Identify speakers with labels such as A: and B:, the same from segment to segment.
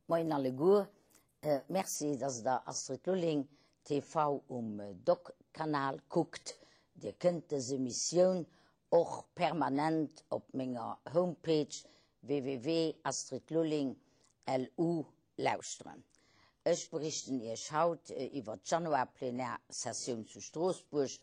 A: Moien alleguer, merci dass der Astrid Lulling TV um Doc Kanal kuckt. Dir kënnt dës Emissioun och permanent op menger Homepage www.astridlulling.lu lauschteren. Ech berichten Iech haut iwwer d'Januar-Plenarsessioun zu Stroossbuerg,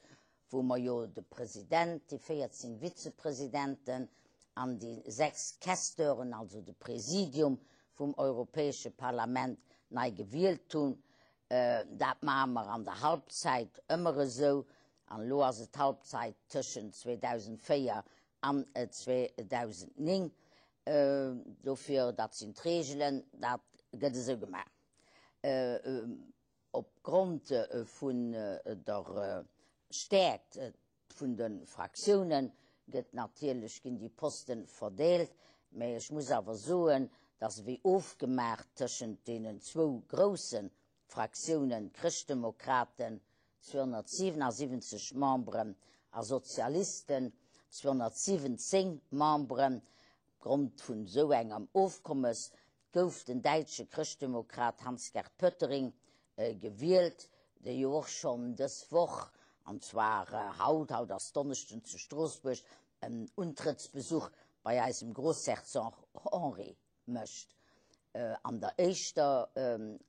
A: wou mer jo de President, déi 14 Vizepresidenten an déi 6 Questeuren, also de Präsidium vum Europäesche Parlament, nei gewielt hunn. Dat maache mer an der Halbzeit ëmmer esou, an elo ass et d'Halbzeit tëschent 2004 an 2009. Dofir, dat sinn d'Reegelen, dat gëtt esou gemaach. Op Grond vun der Stäerkt vun de Fraktioune gëtt natierlech, ginn déi Poste verdeelt. Mä ech muss awer soen, datt ewéi ofgemaach tëschent deenen zwou grousse Fraktiounen, Chrëschtdemokraten, 277 Memberen, a Sozialisten, 217 Memberen, opgrond vun esou engem Ofkommes gouf den däitsche Chrëschtdemokrat Hans-Gert Pöttering gewielt, dee jo och schonn dës Woch, an zwar haut, haut ass Donneschden, zu Stroossbuerg en Untrëttsbesuch bei eisem Grossherzog Henri mécht. An der éischter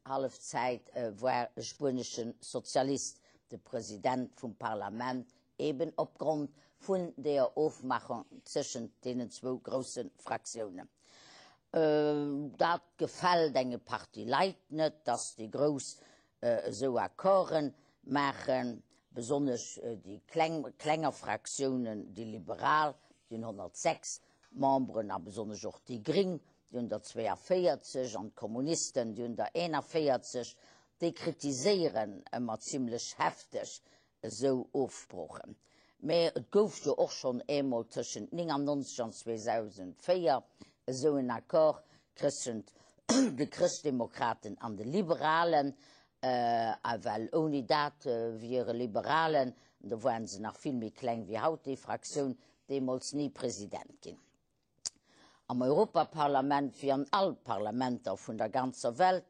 A: Hallefzäit war e spuenesche Sozialist de President vum Parlament, eben opgrond vun deeër Ofmachung tëschent deenen zwou grousse Fraktiounen. Dat gefält enge Partie Leit net, datt déi Grouss esou Accorde maachen, besonnesch déi kleng, klenger Fraktiounen, déi Liberal, déi hunn 106 Memberen, a besonnesch och déi Gring, déi hunn der 42, an d'Kommunisten, déi hunn der 41, déi kritiséieren ëmmer zimlech hefteg esou Ofsproochen. Mä et gouf jo och schonn eemol tëschent 99 an 2004 esou en Accord tëschent de Chrëschtdemokraten an de Liberalen, a well ouni dat wiere Liberalen, do waren se nach vill méi kleng wéi haut, déi Fraktioun, deemools ni President ginn. Am Europaparlament, wéi an all Parlamenter vun der ganzer Welt,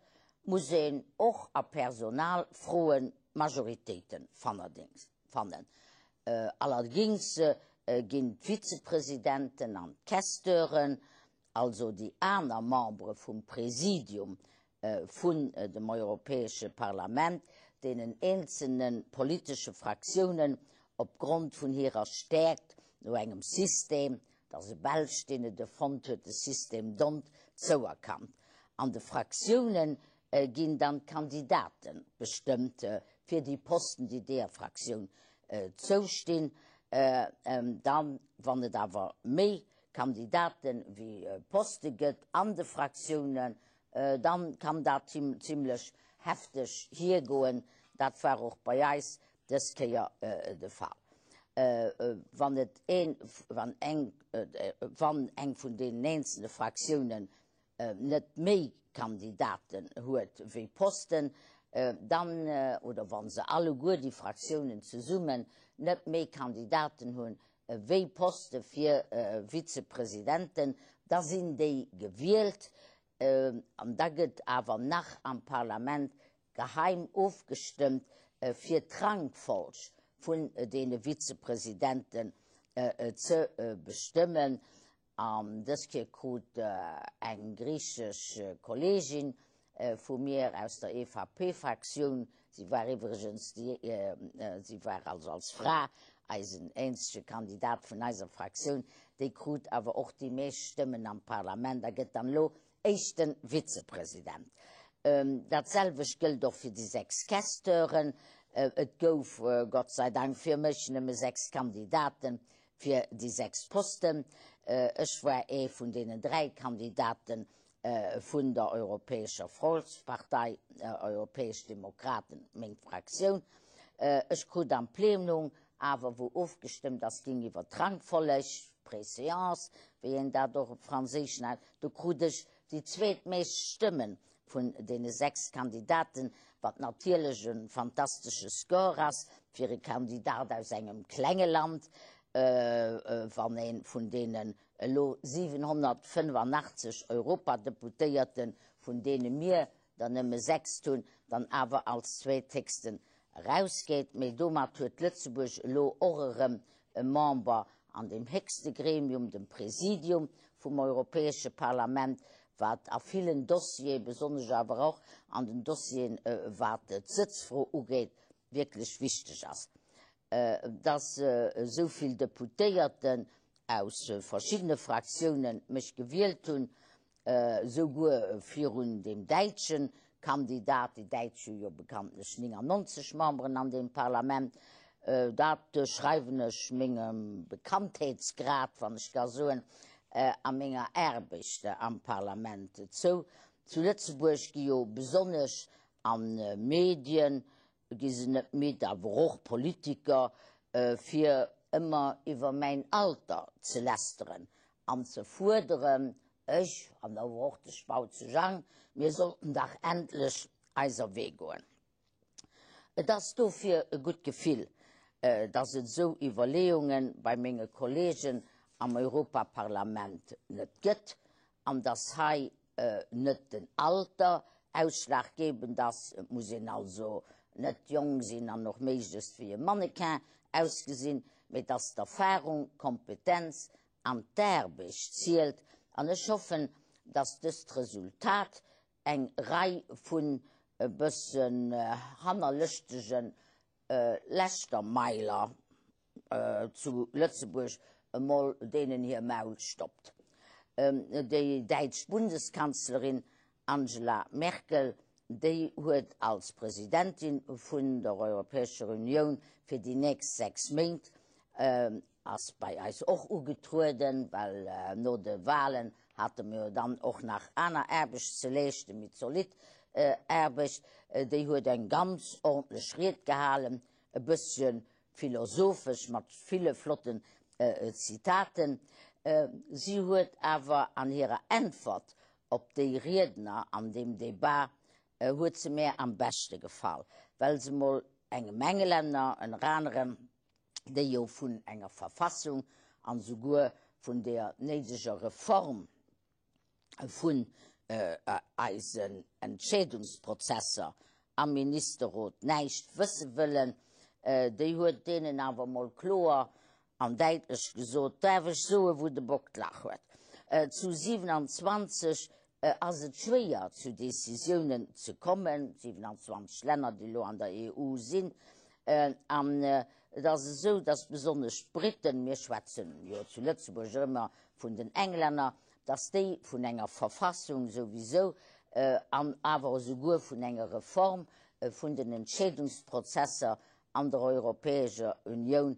A: muss een och a Personalfroen Majoritéite fannen. Allerdgings ginn d'Vizepresidenten an d'Questeuren, also déi aner Membere vum Präsidium vun dem Europäesche Parlament, deenen eenzelne politesche Fraktiounen opgrond vun hirer Stäerkt no engem System, et ass e Belsch, deen et erfonnt huet, de System d'Hondt, zouerkannt. An de Fraktioune ginn dann d'Kandidate bestëmmt fir déi Posten, déi deeër Fraktioun zoustinn. Dann, wann et awer méi Kandidate wéi Poste gëtt an de Fraktiounen, dann kann dat zimlech hefteg hiergoen. Dat war och bei eis dës Kéier de Fall. Wann et een, wann eng, wann eng vun deenen eenzelne Fraktiounen net méi Kandidaten huet wéi Posten, dann, oder wa se alleguer déi Fraktiounen zesummen net méi Kandidaten hunn wéi Poste fir Vizepresidenten, da sinn déi gewielt. An da gëtt awer nach am Parlament geheim ofgestëmmt, fir d'Rangfolg vun deene Vizepresidenten ze bestëmmen. An dës Kéier krut eng griichesch Kolleegin vu mir aus der EVP-Fraktioun, si war iwwregens déi, si war also als Fra eisen eenzege Kandidat vun eiser Fraktioun, déi krut awer och déi meescht Stëmmen am Parlament a gëtt dann elo éischte Vizepresident. Dat selwecht gëllt och fir déi 6 Questeuren. Et gouf, Gott sei Dank fir mech, nëmme 6 Kandidaten fir déi 6 Posten. Ech war ee vun deenen 3 Kandidaten vun der Europäescher Volkspartei, Europäesch Demokraten, meng Fraktioun. Ech krut am Plenum awer, wou ofgestëmmt ass ginn iwwer d'Rangfolleg, Préséance, wéi een dat och op Franséisch nennt, do krut ech déi zweetmeescht Stëmme vun deene 6 Kandidaten, wat natierlech e fantastesche Score ass fir e Kandidat aus engem klenge Land, wann ee vun deene. elo 785 Europadeputéierten, vun deene mir der nëmme 6 hunn, dann awer als zweethéchsten erausgeet. Mee domat huet Lëtzebuerg elo och erëm e Member an deem héchste Gremium, dem Präsidium vum Europäesche Parlament, wat a villen Dossieren, besonnesch awer och an den Dossieren, wat d'Sëtzfro ugeet, wierklech wichteg ass. Dass esou vill Deputéierten aus verschiddene Fraktiounen mech gewielt hunn, esouguer virun deem däitsche Kandidat, déi Däitsch hu jo bekanntlech 99 Memberen an deem Parlament, dat schreiwen ech mengem Bekanntheetsgrad, wann ech ka soen, a menger Aarbecht am Parlament zou. Zu Lëtzebuerg gi jo besonnesch a Medien gi se net midd, awer och Politiker, fir ëmmer iwwer mäin Alter ze lästeren an ze fuerderen, ech, an awer och de Spautze Jang, mir sollten dach endlech eiser Wee goen. Et ass dofir e gutt Gefill, dass et esou Iwwerleeunge bei menge Kollegen am Europaparlament net gëtt an dass hei net den Alter ausschlaggebend ass, et muss een also net jonk sinn an och méiglechst wéi e Mannequin ausgesinn, mee dass d'Erfahrung, d'Kompetenz an d'Aarbecht zielt. An ech hoffen, dass dëst Resultat eng Rei vun e bëssen hannerlëschtege Läschtermailer zu Lëtzebuerg emol deenen hir Maul stoppt. Déi däitsch Bundeskanzlerin Angela Merkel, déi huet als Presidentin vun der Europäescher Unioun fir déi nächst 6 Méint, ass bei eis och ugetrueden, well no de Wahlen hate mir jo dann och nach aner Aarbecht ze leeschten, méi zolidd Aarbecht, déi huet eng ganz ordentlech Ried gehalen, e bëssche philosophesch mat ville flotten Zitaten. Si huet awer an hirer Äntwert op déi Riedner an deem Debat huet se mär am beschte gefall, well se mol engem Englänner, ënner anerem, déi jo vun enger Verfassung an esouguer vun deer néideger Reform vun eisen Entscheedungsprozesser am Ministerrot näischt wësse wëllen, déi huet deenen awer mol kloer an däitlech gesot, Daerf ech soen, wou de Bock d'Lach huet? Zu 27 ass et schwéier zu Decisiounen ze kommen, 27 Länner, déi elo an der EU sinn. An et ass esou, datt besonnesch d'Briten, mir schwätzen jo zu Lëtzebuerg ëmmer vun den Englänner, datt déi vun enger Verfassung souwisou an awer esouguer vun enger Reform vun den Entscheedungsprozesser an der Europäescher Unioun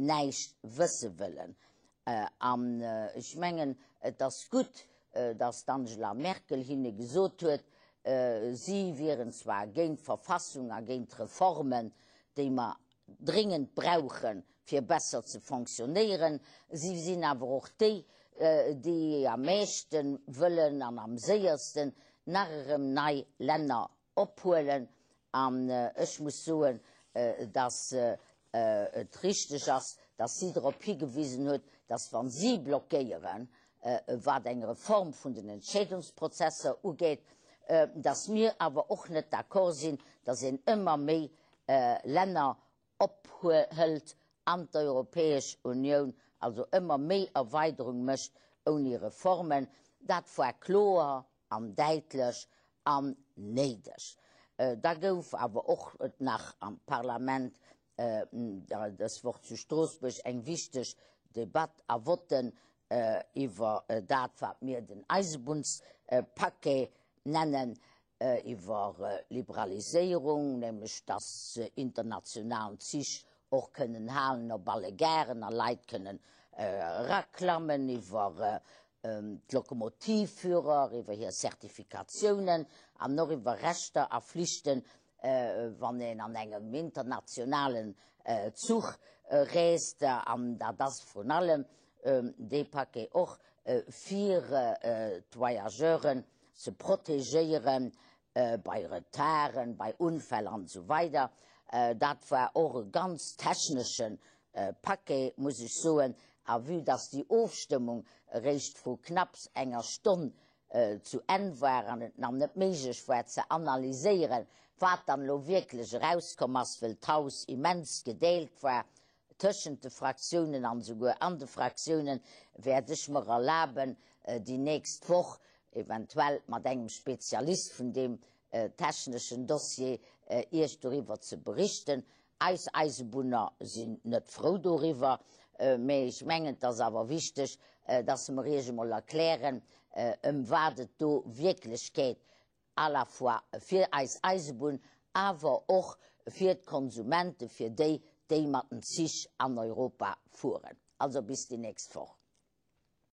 A: näischt wësse wëllen. An ech mengen, et ass gutt, datt d'Angela Merkel hinne gesot huet, si wieren zwar géint d'Verfassung a géint d'Reformen, déi mer dringend brauchen, fir besser ze fonctionnéieren, si sinn awer och déi, déi am meeschte wëllen an am séiersten nach erëm nei Länner ophuelen. An ech muss soen, dass et richteg ass, dass si drop higewisen huet, dass wa si blockéieren, wat eng Reform vun den Entscheedungsprozesser ugeet, dass mir awer och net d'accord sinn, dass een ëmmer méi Länner ophëlt an d'Europäesch Unioun, also ëmmer méi Erweiderung mécht ouni Reformen. Dat war kloer an däitlech an néideg. Da gouf awer och nach am Parlament dës Woch zu Stroossbuerg eng wichteg Debatt a Votten iwwer dat, wat mir den Eisebunnspaquet nennen, iwwer Liberaliséierung, nämlech dass internationalen Zich och kënnen halen op alle Garen a Leit kënnen eraklammen, iwwer d'Lokomotivführer, iwwer hir Zertifikatiounen an och iwwer Rechter a Flichten, wann een an engem internationalen Zuch reest. An dat ass vrun allem dee Paquet och fir d'Voyageuren ze protegéieren bei Retarden, bei Unfäll an esou weider. Dat war och e ganz technesche Paquet, muss ech soen. A vue dass déi Ofstëmmung eréischt vru knapps enger Stonn zu Enn war an et nach net méiglech war ze analyséieren, wat dann elo wierklech erauskomm ass, wëll d'Haus immens gedeelt war tëschent de Fraktiounen an esouguer an de Fraktiounen, wäert ech mer erlaben, déi nächst Woch eventuell mat engem Spezialist vun deem techneschen Dossier Iech doriwwer ze berichten. Eis Eisebunner sinn net frou doriwwer, mä ech mengen, et ass awer wichteg, dass mer Iech emol erklären, ëm wat et do wierklech geet, à la fois fir eis Eisebunn, awer och fir d'Konsumenten, fir déi, déi mat den Zich an Europa fueren. Also bis déi nächst Woch.